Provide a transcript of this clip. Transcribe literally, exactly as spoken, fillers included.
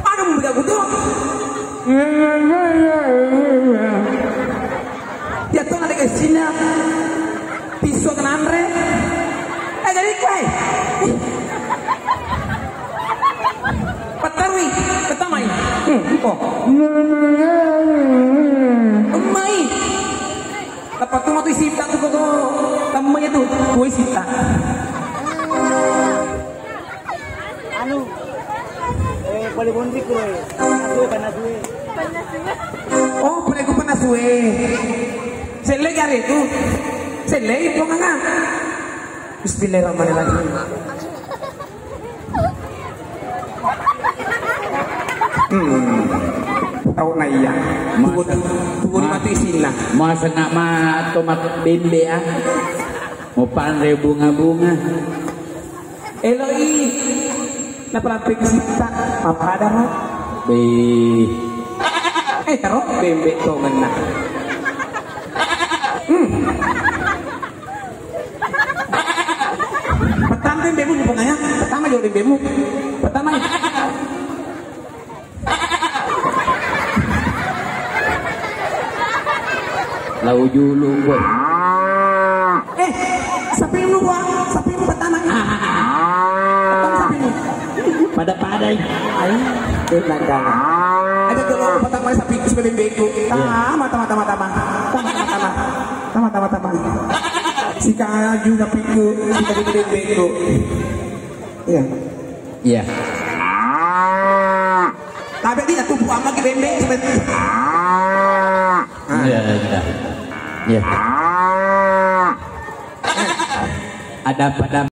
Anu, budak kutu. Ya, tuh, ada ke sini. Pisau kenanre. Eh, jadi kue. Petarui, petamai. Hmm, oh. Emai. Lepas tu matu sita tu kok. Tamai tu, kue sita. Anu, eh, pale bonri kuro, eh. Panasue, panasue. Oh, pale ku panasue. Selle gare tu. Selle ipo manga. Bismillahirrahmanirrahim. Hmm. Tau na iya. Tunggu, tunggu di matu isinna. Masa nak ma tomat bembe ah. Mau panre bunga-bunga. Eloi, napalampik sita, pappadara. Be. Eh, taro bembe tongenna. Hmm. Pertama bembemu, pokoknya. Pertama juga bembemu. Pertama. Lau julung, boy. Eh, sapinnu, Bua. Sapinnu pertama. Pertama sapinnu. Pada-pada, eh. Ayo, eh, nanda. Aja dulu pertama sapi, sudah bembeku. Iya. Tama, tama, tama, tama. Tama, tama, tama. Tama, tama, tama. Sikaju sapiku, sudah bembeku. Iya. Iya. Tapi dia tuh buang lagi bembe sebentar. Ah. Iya, iya. Iya. Ada pada